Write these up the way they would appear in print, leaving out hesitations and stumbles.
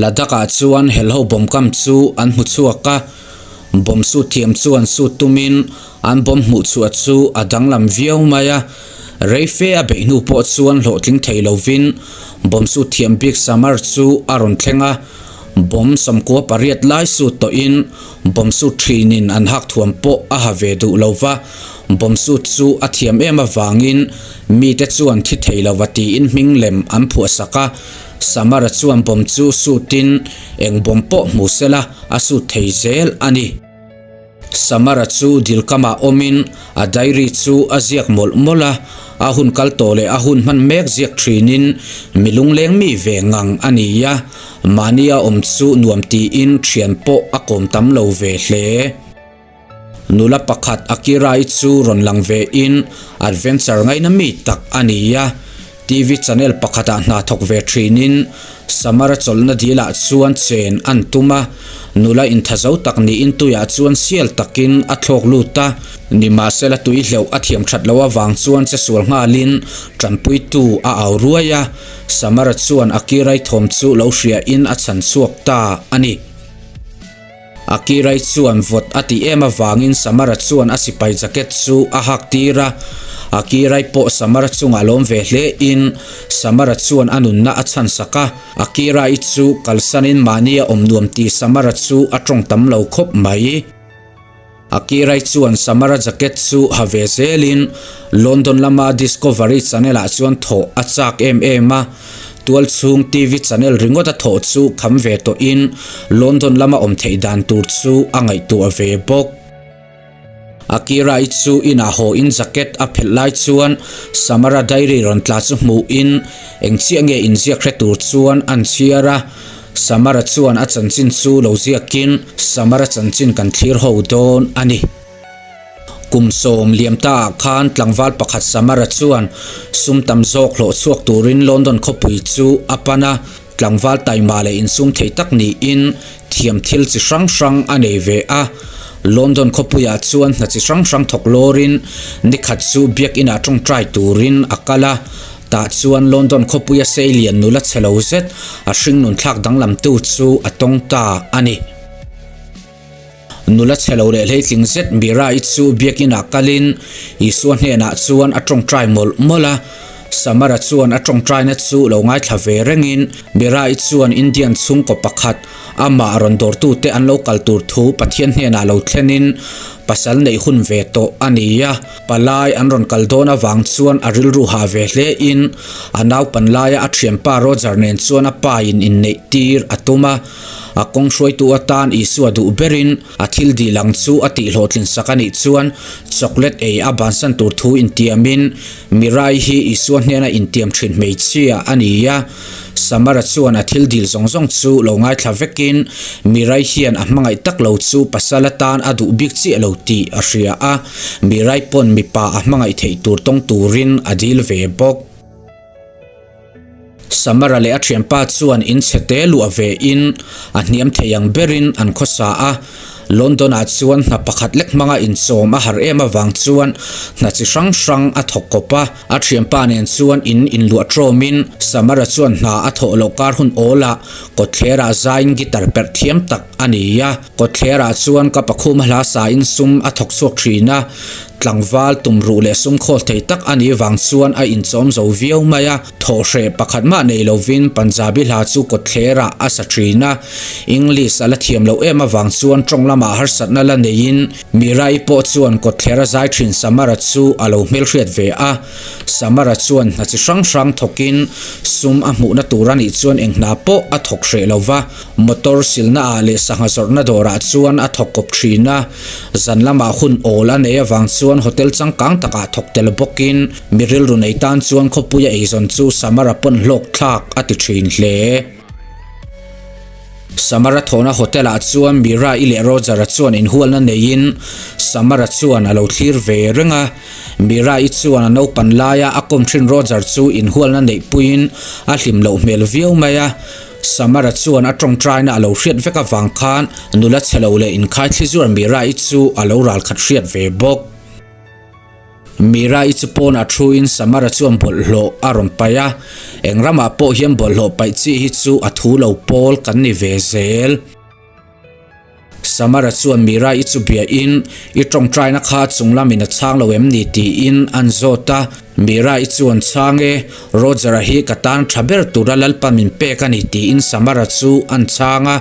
Ladakh-ah chuan helho bomb kam chu an hmu chhuak a, bomb sut thiam chuan sut tumin an bomb hmuh chhuah chu a danglam viau mai a. Rei fe a beih hnu pawh chuan hlawhtling thei lovin bomb sut thiam bik Samar chu a rawn thleng a, bomb 98 lai sut tawhin bomb sut thinin an hak thuam pawh a ha ve duh lo va, bomb sut chu a thiam em avangin mite chuan thi thei lova tiin hming lem an phuahsak a. Samara chuan bomb chu sutin eng bomb pawh hmu sela a sut thei zel a ni. Samara chu dilkamah awmin a diary chu a ziak mawlh mawlh a, a hun kal tawh leh a hun hman mek ziak thinin mi lungleng mi ve ngang a ni a, mahnia awm chu nuam tiin thian pawh a kawm tam lo ve hle. Nula pakhat Akira-i chu rawn lang ve in adventure ngaina mi tak a ni a, TV channel pakhatah hna thawk ve thin in Samara chawlhna dilah chuan chen an tum a, nula inthazo tak niin tuiah chuan sial takin a thlawk lut a, nimahsela tui hleuh a thiam that loh avang chuan che sual nghalin tanpuitu a au ruai a, Samara chuan Akira-i thawm chu lo hria in a chhan chhuak ta a ni. Akirai chuan vawt a tih em avangin Samara chuan a sipai jacket chu a hak tir a, Akirai pawh Samara chungah lawm ve hle in Samara chuan a nunna a chhan sak a, Akirai chu kalsanin mahni a awm nuam tih Samara chu a tawng tam lo khawp mai. Akirai chuan Samara jacket chu ha ve zelin London lama Discovery Channel ah chuan thawh a chak em em a, tual chhung TV channel ringawt a thawh chu kham ve tawhin London lama awm theih dan tur chu a ngaihtuah ve bawk. Akirai chu inah haw in jacket a phelh lai chuan Samara diary rawn tla chu hmuhin eng chiah nge inziak hre tur chuan an chhiar a, Samara chuan a chanchin chu lo ziakin Samara chanchin kan thlir ho dawn a ni. Kum 10 liam ta ah khan tlangval pakhat Samara chuan sum tam zawk hlawh chhuak turin London khawpui chu a pan a, tlangval taima leh insum thei tak niin thiam thil chi hrang hrang a nei ve a. London khawpuiah chuan hna chi hrang hrang thawk lawrin nikhat chu biakinah tawngtai turin a kal a. Tah chuan London khawpuia seilian nula chhe lo zet a hringnun thlak danglamtu chu a tawng ta a ni. Nula chhe lo leh hleitling zet Mira-i chu biakinah kalin Isua hnenah chuan a tawngtai mawlh mawlh a. Samara chuan a tawngtaina chu lo ngaithla ve rengin Mira-i chuan Indian chhungkaw pakhat Amah rawn dawrtute an lo kal tur thu Pathian hnenah lo thlenin pasal neih hun ve tawh a ni a. Palai an rawn kal dawn avang chuan a rilru hah ve hle in a naupan laia a thianpa Roger nen chuan a pa in inneih tir a tum a. A kawng hruaitu atan Isua duh berin a thil dil ang chu a tihhlawhtlin sak a nih chuan chocolate ei a bansan tur thu intiamin Mirai hi Isua hnena intiam thin hmeichhia a ni a. Samara chuan a thil dil zawng zawng chu lo ngaithla vekin Mirai hian a hmangaih tak lo chu pasal atan a duh bik chiah lo tih a hria a, Mirai pawn mipa a hmangaih theih tur tawng turin a dil ve bawk. Samara leh a thianpa chuan in chhe te luah ve in a hniam thei ang berin an khawsa a, London ah chuan hna pakhat lek hmanga inchawm a har em avang chuan hna chi hrang hrang a thawk kawp a, a thianpa nen chuan in inluah tawmin Samara chuan hna a thawh loh kar hun awl ah kawtthler ah zaiin guitar perh thiam tak a ni a, kawtthler ah chuan ka pakhum a hla sain sum a thawk chhuak thin a, tlangval tumruh leh sum khawl thei tak a nih vang chuan a inchawm zo viau mai a. Thawhhreh pakhat mah nei lovin Punjabi hla chu kawtthler ah a sa thin a, English a la thiam loh em avang chuan tawng lamah harsatna la neiin Mira-i pawh chuan kawtthler a zai thin Samara chu a lo hmelhriat ve a. Samara chuan hna chi hrang hrang thawkin sum a hmuhna tur a nih chuan eng hna pawh a thawk hreh lo va, motor silna ah leh sangha zawrhna dawrah chuan a thawk kawp thin a. Zan lamah hun awl a nei avang chuan hotel changkang takah thawk tel bawkin Mi rilru nei tan chuan khawpuia eizawn chu Samara pawn hlawk thlak a ti thin hle. Samara thawhna hotel ah chuan Mira-i leh Roger-a chuan inhualna neiin Samara chuan a lo thlir ve reng a. Mira-i chuan a naupan laia a kawm thin Roger chu inhualna neihpuiin a hlim loh hmel viau mai a. Samara chuan a tawngtaina a lo hriat vek avang khan nula chhe lo leh inkhai thli zuar Mira-i chu a lo ralkhat hriat ve bawk. Mira-i chu pawnah thuin Samara chuan bawlhhlawh a rawn paih a, eng ramah pawh hian bawlhhlawh paih chi hi chu a thu lo pawl kan ni ve zel. Samara chuan Mira-i chu biahin, I tawngtaina kha chung lamin a chhang lo em ni? tiin an zawt a. Mira-i chuan chhang e, Roger-a hi ka tan tha ber tura Lalpa min pek a ni tiin Samara chu an chhang a.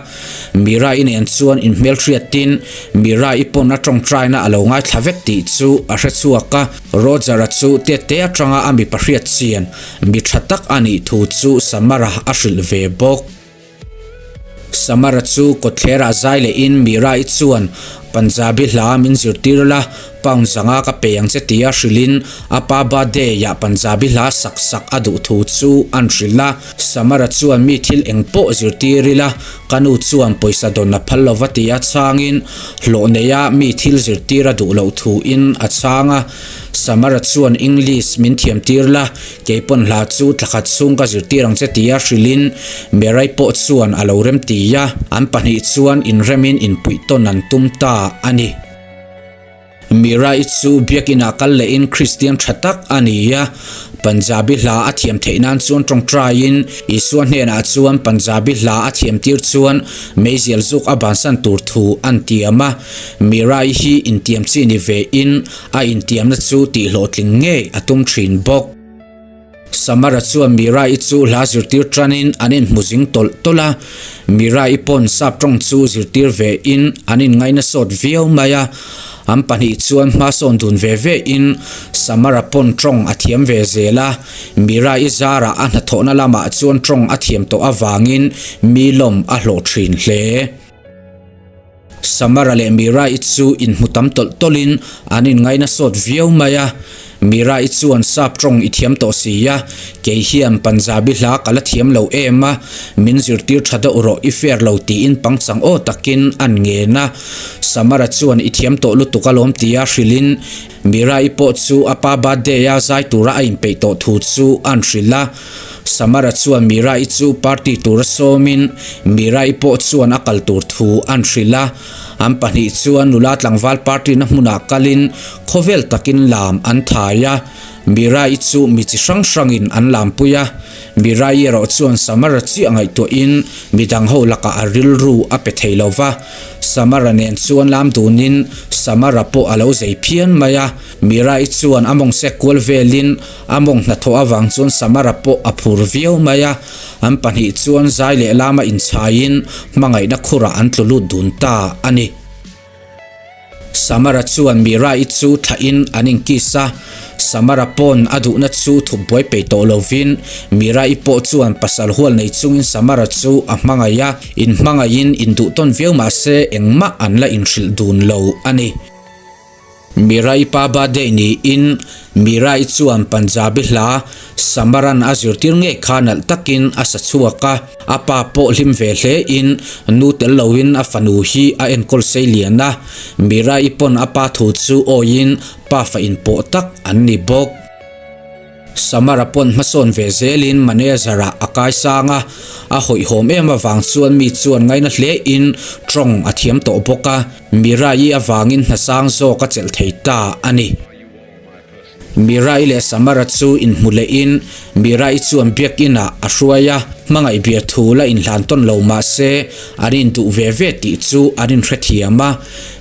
Mira-i nen chuan inhmelhriatin Mira-i pawn a tawngtaina a lo ngaithla vek tih chu a hre chhuak a. Roger-a chu tete atanga a mipa hriat chian mi tha tak a nih thu chu Samara a hrilh ve bawk. Samara chu kawtthlerah zai lehin Mira-i chuan Punjabi hla min zirtir la, pound zanga ka pe ang che tia hrilhin a pa birthday-ah Punjabi hla sak sak a duh thu chu an hrilh a. Samara chuan mi thil eng pawh zirtir ila, ka nu chuan pawisa dawn a phal lova tia chhangin hlawh neia mi thil zirtir a duh loh thuin a chhang a. Samara chuan English min thiamtir la, Kei pawn hla chu thlakhat chhung ka zirtir ang che tia hrilhin Merai pawh chuan a lo rem ti a, an pahnih chuan inremin inpuih tawn an tum ta a ni. Mirai chu biakinah kal lehin Kristian tha tak a ni a, Punjabi hla a thiam theih nan chuan tawngtaiin Isua hnenah chuan Punjabi hla a thiam tir chuan meizial zuk a bansan tur thu an tiam a, Mirai hi intiam chi ni ve in A intiamna chu tihhlawhtling ngei a tum thin bawk. Samara chuan Mira-i chu hla zirtir tanin an inhmu zing tawlh tawlh a, Mira-i pawn sap tawng chu zirtir ve in an inngaina sawt viau mai a. An pahnih chuan hma sawn dun ve ve in Samara pawn tawng a thiam ve zel a, Mira-i zarah a hnathawhna lamah chuan tawng a thiam tawh avangin mi lawm a hlawh thin hle. Samara leh Mira-i chu inhmu tam tawlh tawlhin an inngaina sawt viau mai a. Mira-i chuan sap tawng i thiam tawh si a, kei hian Punjabi hla ka la thiam lo em a, min zirtir tha deuh rawh i fair lo tiin pangchang aw takin an ngen a. Samara chuan i thiam tawh lutuk alawm tia hrilhin Mira-i pawh chu a pa birthday-a zai tura a inpeih tawh thu chu an hrilh a. Samara chuan Mira-i chu party tura sawmin Mira-i pawh chuan a kal tur thu an hrilh a. An pahnih chuan nula tlangval party na hmunah kalin khawvel takin lam an thai a. Mira-i chu mi chi hrang hrangin an lampui a. Mira-i erawh chuan Samara chiah ngaihtuahin midang ho lakah a rilru a pe thei lo va. Samara nen chuan lam dunin Samara pawh a lo zei phian mai a. Mira-i chuan a mawng sek kual velin A mawng hnathawh avang chuan Samara pawh a phur viau mai a, an pahnih chuan zai leh lama inchhaiin hmangaihna khurah an tlu lut dun ta a ni. Samara chuan Mira-i chu thlahin an inkiss a, Samara pawn a duhna chu thup buai peih tawh lovin Mira-i pawh chuan pasal hual nei chungin Samara chu a hmangaih a, inhmangaihin induhtawn viau mahse engmah an la inhrilh dun lo a ni. Mirai pa birthday niin Mirai chuan Punjabi hla Samaran a zirtir ngei kha nalh takin a sa chhuak a, a pa pawh hlim ve hle in nu tel loin a fanu hi a enkawl sei lian a, Mirai pawn a pa thu chu awiin pafa inpawh tak an ni bawk. Samara pawn hmasawn ve zelin manager-ah a kai sang a, a hawihhawm em avang chuan mi chuan ngaina hlein tawng a thiam tawh bawk a, Mirai avangin hna sang zawk a chelh thei ta a ni. Mirai leh Samara chu inhmu lehin Mirai chuan biakinah a hruai a, hmangaih bia thu la inhlan tawn lo mah se an induh ve ve tih chu an inhrethiam a.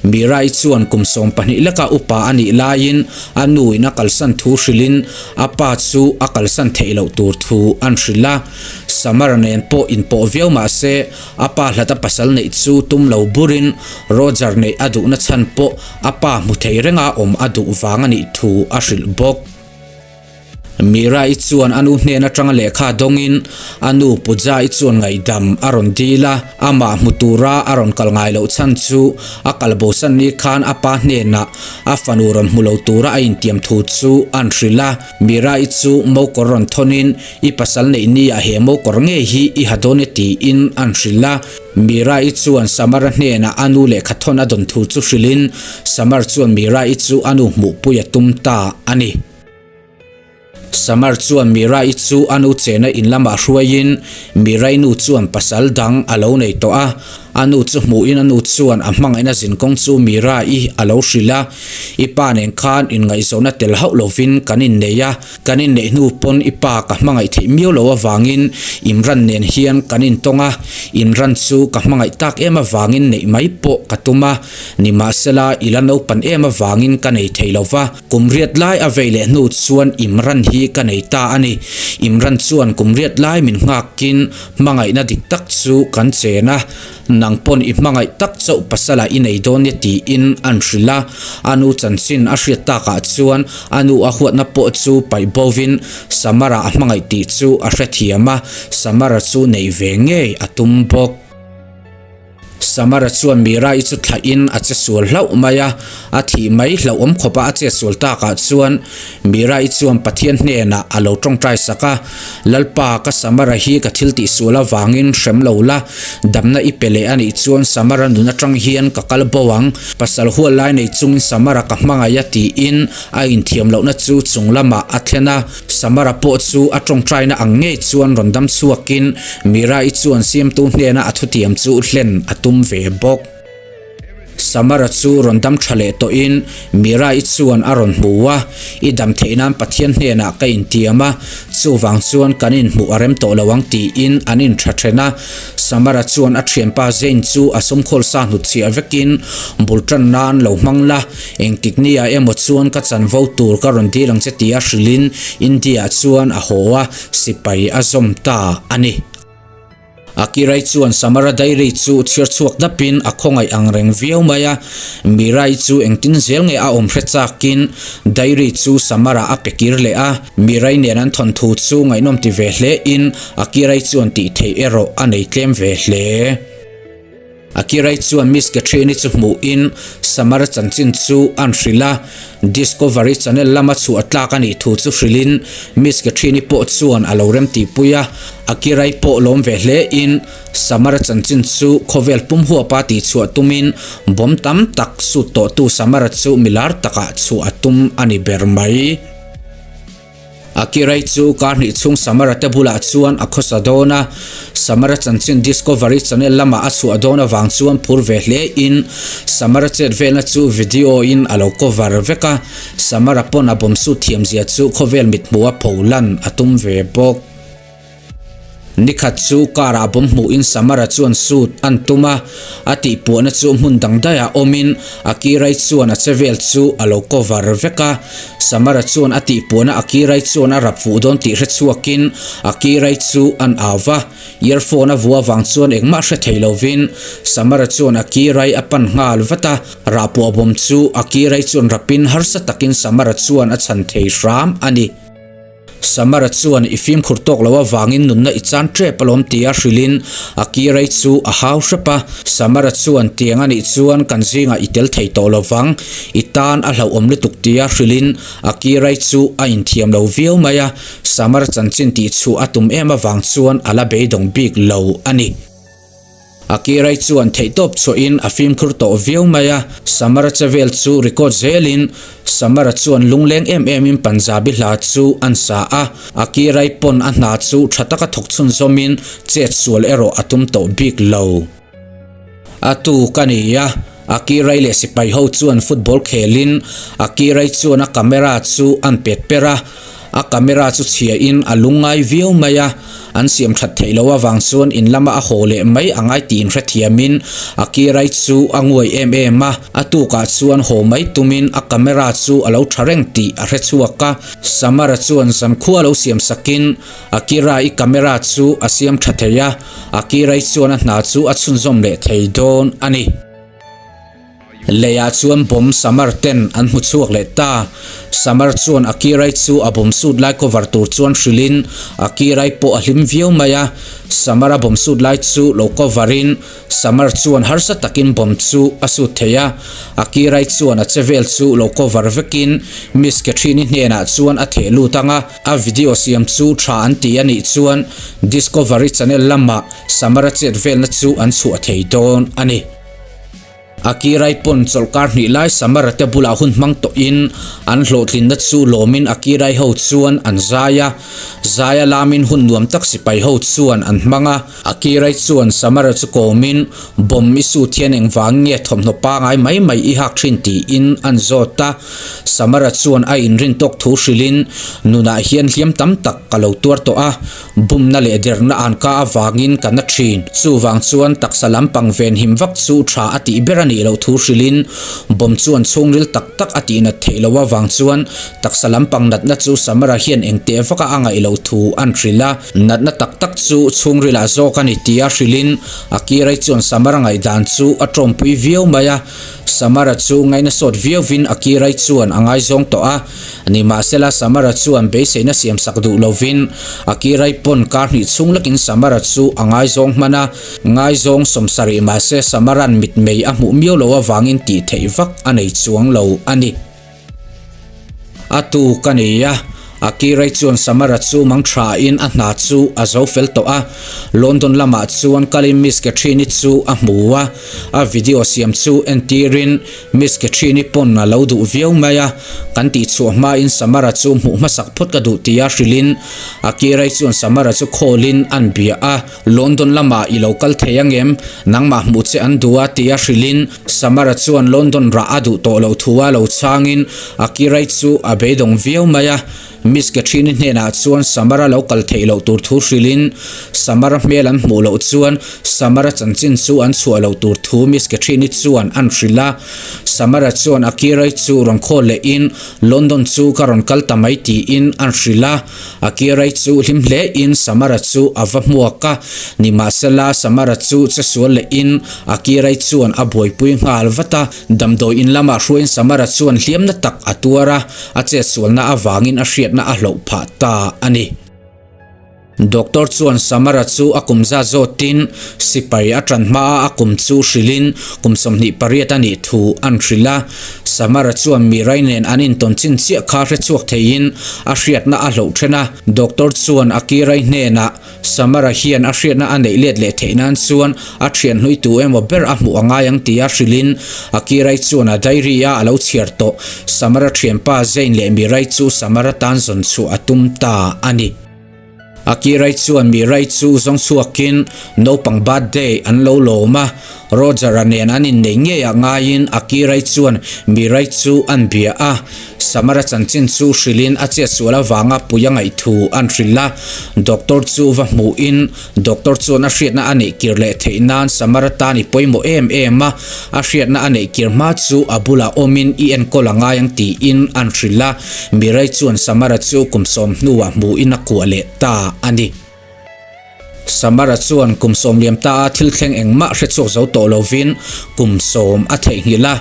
Mirai chuan kum 12 leka upa a nih laiin a nuin a kalsan thu hrilhin a pa chu a kalsan theih loh tur thu an hrilh a. Samara nen pawh inpawh viau mah se a pa hlata pasal neih chu tum lo burin Roger neih a duhna chhan pawh a pa hmu thei renga awm a duh vang a nih thu a hrilh bawk. Mira-i chuan a nu hnen atanga lehkha dawngin a nu Pooja-i chuan ngaihdam a rawn dil a, amah hmu tura a rawn kal ngai loh chhan chu a kal bosan ni khan a pa hnenah a fanu rawn hmu lo tura a intiam thu chu an hrilh a. Mira-i chu mokawr rawn thawnin i pasal neih ni ah he mokawr ngei hi i ha dawn e tiin an hrilh a. Mira-i chuan Samar-a hnenah a nu lehkha thawn a dawn thu chu hrilhin Samar chuan Mira-i chu a nu hmuhpui a tum ta a ni. Samar chuan Mira-i chu a nu chena in lamah hruaiin Mira-i nu chuan pasal dang a lo nei tawh a. A nu chu hmuhin a nu chuan a hmangaihna zinkawng chu Mira-i a lo hrilh a, I pa nen khan inngaihzawnna tel hauh lovin kan innei a, kan inneih hnu pawn i pa ka hmangaih theih miau lo avangin Imran nen hian kan intawng a, Imran chu ka hmangaih tak em avangin neih mai pawh ka tum a, nimahsela i la naupan em avangin ka nei thei lo va. Kum riat lai a vei leh hnu chuan Imran hi ka nei ta a ni. Imran chuan kum riat lai min nghakin hmangaihna dik tak chu kan chen a, nang pawn i hmangaih tak chauh pasala i nei dawn nia tiin an hrilh a. A nu chanchin a hriat takah chuan a nu a huatna pawh chu paih bovin Samara a hmangaih tih chu a hrethiam a, Samara chu neih ve ngei a tum bawk. Samara chuan Mira-i chu thlahin a che sual hlauh mai a, a thih mai hlauhawm khawpa a chet sual takah chuan Mira-i chuan Pathian hnenah a lo tawngtai sak a, Lalpa, ka Samara hi ka thil tih sual avangin hrem lo la, damna i pe leh a nih chuan Samara nun atang hian ka kal bo ang, pasal hual lai nei chungin Samara ka hmangaih a tiin a inthiam lohna chu chung lamah a thlen a. Samara pawh chu a tawngtaina ang ngei chuan rawn dam chhuakin Mira-i chuan siamtu hnena a thutiam chu hlen a tum ve bawk. Samara chu rawn dam tha leh tawhin Mira-i chuan a rawn hmu a, I dam theih nan Pathian hnenah ka intiam a, chuvang chuan kan inhmuh a rem tawh lo ang tiin an intha then a. Samara chuan a thianpa Zane chu a sumkhawl sa hnutchhiah vekin bul tan nan lo hmang la, Engtik nia emaw chuan ka chanvo tur ka rawn dil ang che tia hrilhin India chuan a haw a, sipai a zawm ta a ni. Akirai chuan Samara diary chu chhiar chhuak dapin a khawngaih ang reng viau mai a, Mirai chu engtin zel nge a awm hre chakin diary chu Samara a pe kir leh a, Mirai nen an thawnthu chu ngaihnawm ti ve hle in Akirai chuan tih theih erawh a nei tlem ve hle. Akirai chuan Miss Catherine-i chu hmuhin Samara chanchin chu an hrilh a, Discovery Channel lama chhuah tlak a nih thu chu hrilhin Miss Catherine-i pawh chuan a lo remtihpui a, Akirai pawh lawm ve hlein Samara chanchin chu khawvel pum huapa tihchhuah tumin bawm tam tak sut tawhtu Samara chu milar takah chhuah a tum a ni ber mai. Akirai chu kar hnih chhung Samara te bulah chuan a khawsa dawn a, Samara chanchin Discovery Channel lamah a chhuah dawn avang chuan phur ve hle in Samara chet velna chu video in a lo cover vek a, Samara pawn a bawmsut thiamzia chu khawvel mithmuha pholan a tum ve bawk. Nikhat chu car ah bawm hmuhin Samara chuan suit an tum a, a tihpuahna chu hmun dang daihah awmin Akirai chuan a che vel chu a lo cover vek a. Samara chuan a tihpuahna Akirai chuan a rap fuh dawn tih hre chhuakin Akirai chu an au va, earphone a vua vang chuan engmah hre thei lovin Samara chuan Akirai a pan nghal vat a, rahpuah bawm chu Akirai chuan rapin harsa takin Samara chuan a chhan thei hram a ni. Samara chuan i fimkhur tawk lo avangin nunna i chan tep alawm tia hrilhin a kirai chu a hau hrep a. Samara chuan tiang a nih chuan kan zingah i tel thei tawh lovang, i tan a hlauhawm lutuk tia hrilhin a kirai chu a inthiam lo viau mai a. Samara chanchin tihchhuah a tum em avang chuan a la beidawng bik lo a ni. A kirai chuan theihtawp chhuahin a fimkhur tawh viau mai a, Samara che vel chu record zelin Samara chuan lungleng em emin Punjabi hla chu an sa a, a kirai pawn a hna chu tha taka thawk chhunzawmin chet sual erawh a tum tawh bik lo. A tu ka ni a, a kirai leh sipai ho chuan football khelin a kirai chuan a camera chu an pet per a, A camera chu chhia in a lungngai viau mai a, an siam that theih loh avang chuan in lama a haw leh mai a ngai tih inhrethiam in a kirai chu a nguai em em a, a tukah chuan haw mai tumin a camera chu a lo tha reng tih a hre chhuak a, Samara chuan zankhua lo siam sakin a kirai camera chu a siam tha thei a, a kirai chuan a hna chu a chhunzawm leh thei dawn a ni. Leiah chuan bawm Samar ten an hmu chhuak leh ta. Samar chuan a kirai chu a bawm sut lai cover tur chuan hrilhin a kirai pawh a hlim viau mai a. Samar a bawm sut lai chu lo cover in Samar chuan harsa takin bawm chu a sut thei a. A kirai chuan a che vel chu lo cover vekin Miss Catherine-i hnenah chuan a theh lut ang a. A video siam chu tha an ti a nih chuan Discovery Channel lamah Samar a chet velna chu an chhuah thei dawn a ni. Akirai pawn chawlhkar hnih lai Samara te bulah hun hmang tawhin an hlawhtlinna chu lawmin Akirai ho chuan an zai a. Zaia lamin hun nuam tak sipai ho chuan an hmang a. Akirai chuan Samara chu kawmin bomb i sut hian engvang nge thawmhnaw pangai mai mai i hak thin tiin an zawt a. Samara chuan a inrin tawk thu hrilhin nunah hian hliam tam tak ka lo tuar tawh a. Bumna leh derna an ka avangin ka na thin. Chuvang chuan taksa lampang venhim vak chu tha a tih ber a nih loh thu hrilhin bomb chuan chhungril tak tak a tih nat theih loh avang chuan taksa lampang natna chu Samara hian engteh vaka a ngaih loh thu an hrilh a. Natna tak tak chu chhungrilah zawk a ni tia hrilhin a kirai chuan Samara ngaihdan chu a tawmpui viau mai a. Samara chu ngaihna sawt viauvin a kirai chuan a ngaizawng tawh a. Nimahsela Samara chuan beiseina siamsak duh lovin a kirai pawn kar hnih chhung lakin Samara chu a ngaizawng hman a, ngaizawng sawmsarih mahse Samara'n mitmei a hmuh miau loh avangin tih theih vak a nei chuang lo a ni. A tu ka ni a, a kirai chuan Samara chu mang thain a hna chu a zo fel tawh a, London lamah chuan kalin Miss Catherine-i chu a hmu a, a video siam chu entirin Miss Catherine-i pawn a lo duh viau mai a, kan tih chhuah hmain Samara chu hmuh hmasak phawt ka duh tia hrilhin a kirai chuan Samara chu call-in an bia a, London lamah i lo kal thei angem? Nangmah hmuh che an duh a tia hrilhin Samara chuan London rah a duh tawh loh thu a lo chhangin a kirai chu a beidawng viau mai a. Miss Catherine-i hnenah chuan Samara lo kal theih loh tur thu hrilhin Samara hmel an hmuh loh chuan Samara chanchin chu an chhuah loh tur thu Miss Catherine-i chuan an hrilh a. Samara chuan a kirai chu rawn khawl lehin London chu ka rawn kal ta mai tiin an hrilh a. A kirai chu hlim hlein Samara chu a va hmuak a. Nimahsela Samara chu che sual lehin a kirai chuan a buaipui nghal vat a. Damdawi in lamah hruaiin Samara chuan hliamna tak a tuar a. A chetsualna avangin a hriatna a hloh phah ta a ni. Doctor chuan Samara chu a kum zat zawtin sipai a tan hmaa a kum chu hrilhin kum 28 a nih thu an hrilh a. Samara chuan Mirai nen an intawn chin chiah kha hrechhuak theiin a hriatna a hloh then a. Doctor chuan a kirai hnenah Samara hian a hriatna a neih let leh theih nan chuan a thian hlui tu emaw ber a hmuh a ngai ang tia hrilhin a kirai chuan a diary a a lo chhiar tawh. Samara thianpa Zane leh Mirai chu Samara tan zawn chhuah a tum ta a ni. A kirai chuan Mirai chu zawng chhuakin naupang birthday an lo lawm a, Roger-a nen an innei ngei ah ngaiin a kirai chuan Mirai chu an bia a. Samara chanchin chu hrilhin a chetsual avanga pui a ngaih thu an hrilh a. Doctor chu va hmuhin doctor chuan a hriatna a neih kir leh theih nan Samara tan i pawimawh em em a, a hriatna a neih kir hma chu a bulah awmin i enkawl a ngai ang tiin an hrilh a. Mirai chuan Samara chu kum sawm hnuah hmuhin a kuah leh ta a ni. Samara chuan kum sawm liam ta a thil thleng engmah hre chhuak zo tawh lovin kum sawm a theihnghilh a.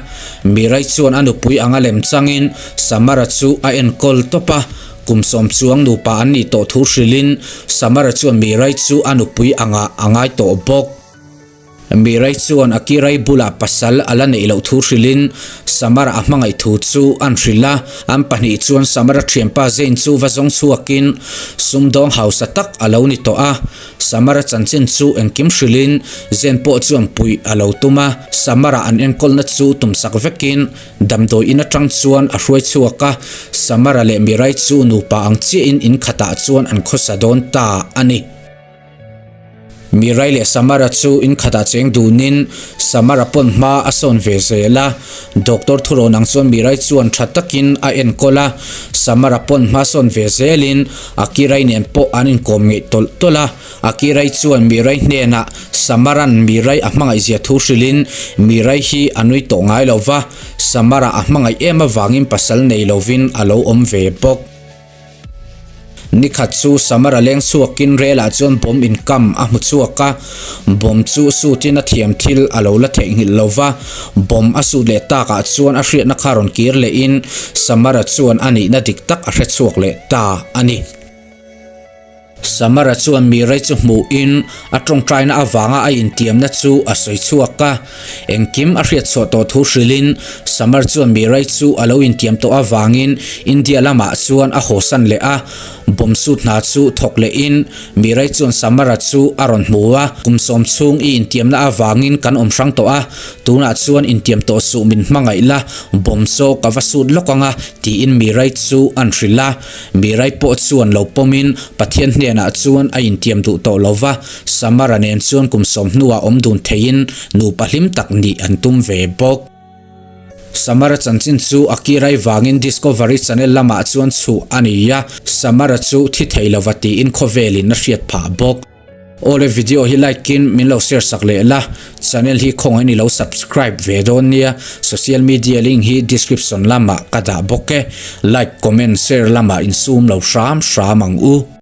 Mirai chuan a nupui anga lem changin Samara chu a enkawl tawp a. Kum sawm chuang nupa an nih tawh thu hrilhin Samara chuan Mirai chu a nupui angah a ngai tawh bawk. Mirai chuan a kirai bulah pasal a la neih loh thu hrilhin Samara a hmangaih thu chu an hrilh a. An pahnih chuan Samara thianpa Zane chu va zawng chhuakin sumdawng hausa tak a lo ni tawh a. Samara chanchin chu engkim hrilhin Zane pawh chuan puih a lo tum a. Samara an enkawlna chu tumsak vekin damdawi in atang chuan a hruai chhuak a. Samara leh Mirai chu nupa ang chiahin in khatah chuan an khawsa dawn ta a ni. Mirai leh Samara chu in khatah cheng dunin Samara pawn hma a sawn ve zel a. Doctor thurawn ang chuan Mirai chuan tha takin a enkawl a. Samara pawn hma sawn ve zelin Akirai nen pawh an inkawm ngeih tawlh tawlh a. Akirai chuan Mirai hnenah Samara'n Mirai a hmangaihzia thu hrilhin Mirai hi a nui tawh ngai lo va, Samara a hmangaih em avangin pasal nei lovin a lo awm ve bawk. Nikhat chu Samara leng chhuakin relah chuan bomb inkam a hmu chhuak a, bomb chu sutin a thiam thil a lo la theihnghilh lo va, bomb a sut leh takah chuan a hriatna kha rawn kir lehin Samara chuan a nihna dik tak a hre chhuak leh ta a ni. Samara chuan Mirai chu hmuhin a tawngtaina avanga a intiamna chu a sawi chhuak a. Engkim a hriat chhuah tawh thu hrilhin Samar chuan Mirai chu a lo intiam tawh avangin India lamah chuan a hawsan leh a. Bomb sut hna chu thawk lehin Mirai chuan Samara chu a rawn hmu a. Kum sawm chhung i intiamna avangin kan awm hrang tawh a, tunah chuan intiam tawh suh min hmangaih la, bomb saw ka va sut lawk ang a, tiin Mirai chu an hrilh a. Mirai pawh chuan lo pawmin Pathian hnenah chuan a intiam duh tawh lo va, Samara nen chuan kum sawm hnuah awm dun theiin nupa hlim tak nih an tum ve bawk. Samara chanchin chu a kirai vangin Discovery Channel lamah chuan chhuh a ni a, Samara chu thi thei lova tiin khawvelin a hriat phah bawk. Awle video hi like in min lo share sak leh la, channel hi khawngaihin i lo subscribe ve dawn nia, social media link hi description lamah ka dah bawk e, like comment share lamah insum lo hram hram ang u.